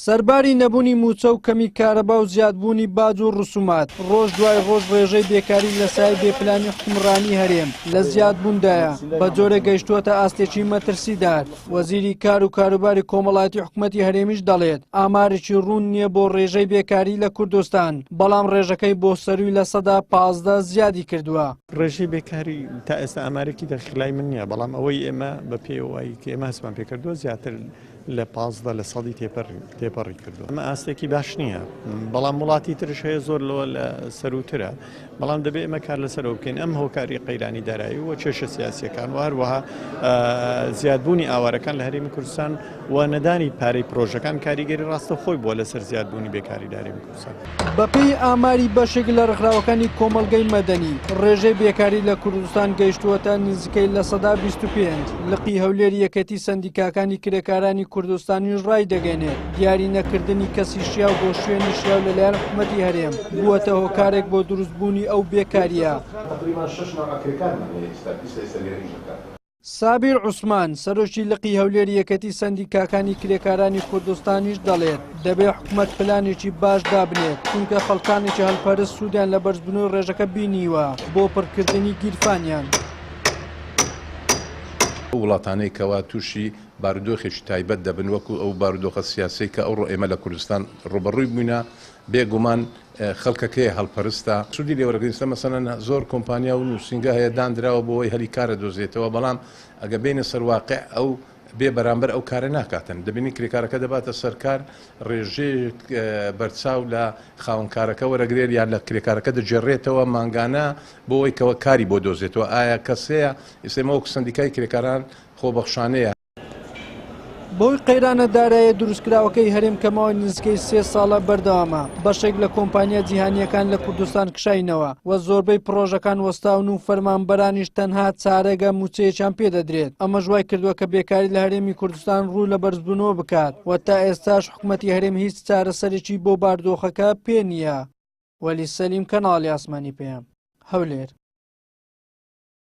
سەرباری نەبوونی مووچە و کەمی کارەبا و زیادبوونی باج و ڕسومات، ڕۆژ دوای ڕۆژ ڕێژەی بێکاری لە سایەی بێ پلانی حوکمڕانی هەرێم لە زیادبووندایە، بە جۆرێک گەیشتووەتە ئاستێکی مەترسیدار. وەزیری کار و کاروباری کۆمەڵایەتی حکومەتی هەرێمیش دەڵێت، ئامارێکی ڕوون نییە بۆ ڕێژەی بێکاری لە کوردستان، بەڵام ڕێژەکەی بۆ سەرووی 15% زیادی کردووە. ڕێژەی بێکاری تا ئێستا ئامارێکی دەقیق لای من نییە، بەڵام ئەوەی ئێمە بە پێی ئەوەی کە ئێمە هەستمان پێکردووە زیاتر لە 15 لە سەدی تێپەڕی کردووە. ئەمە ئاستێکی باش نییە، بەڵام وڵاتی ترش هەیە زۆر لەوە لە سەرووترە، بەڵام دەبێ ئێمە کار لەسەرەوە بکەین. ئەم هۆکاری قەیرانی دارایی و کێشە سیاسیەکان و هەروەها زیادبوونی ئاوارەکان لە هەرێمی کوردستان و نەدانی پارەی پرۆژەکان کاریگەری ڕاستەوخۆی بووە لەسەر زیادبوونی بێکاری لە هەرێمی کوردستان. بەپێی ئاماری بەشێک لە ڕێکخراوەکانی کۆمەڵگەی مەدەنی، ڕێژەی بێکاری لە کوردستان گەیشتووەتە نزیکەی 25%. لقی هەولێر یەکێتی سەندیکاکانی کرێکارانی کوردستانیش ڕایدەگەیەنێت، دیاری نەکردنی کەسی شیاو بۆ شوێنی شیاو لەلایەن حکومەتی هەرێم بووەتە هۆکارێک بۆ دروستبوونی ئەو بێکارییە. سابیر عوسمان، سەرۆکی لقی هەولێری یەکێتی سەندیکاکانی کرێکارانی کوردستانیش دەڵێت، دەبێت حکومەت پلانێکی باش دابنێت، چونکە خەڵکانێکی هەلپەرست سوودیان لە بەرزبوونەوەی ڕێژەکە بینیوە بۆ پڕکردنی گیرفانیان. ئەو وڵاتانەی کەوا تووشی بارودۆخێکی تایبەت دەبن وەکو ئەو بارودۆخە سیاسیەی کە ئەوڕۆ ئێمە لە کوردستان ڕووبەڕووی بووینە، بێ گومان خەڵکەکەی هەڵپەرستە سوودی لێ وەرەگرن. ئێستا مەسەلەن زۆر کۆمپانیا و نووسینگە هەیە داندراوە بۆ ئەوەی هەلی کار ئەدۆزێتەوە، بەڵام ئەگەر بێینە سەر واقع ئەو بێ بەرامبەر ئەو کارە ناکاتن. دەبینین کرێکارەکە دەباتە سەر کار ڕێژەیەک بەرچاو لە خاوەن کارەکە وەرەگرێت یان لە کرێکارەکە دەگێڕێتەوە مانگانە بۆ ئەوەی کەوە کاری بۆ دۆزێتەوە. ئایا کەس هەیە ئێستا ئێمە وەکو سەندیکای کرێکاران خۆبەخشانەیە. بەهۆی قەیرانە داراییە دروستکراوەکەی هەرێم کە ماوەی نزیکەی سێ ساڵە بەردەوامە، بەشێک لە کۆمپانیا جیهانییەکان لە کوردستان کشاینەوە و زۆربەی پڕۆژەکان وەستاون و فەرمانبەرانیش تەنها چارەگە مووچەیەکیان پێدەدرێت، ئەمەش وایکردووە کە بێکاری لە هەرێمی کوردستان ڕوو لە بەرزبوونەوە بکات و تا ئێستاش حکومەتی هەرێم هیچ چارەسەرێکی بۆ باردۆخەکە پێ نییە. وەلی سەلیم، کەناڵی ئاسمانی پەیام، هەولێر.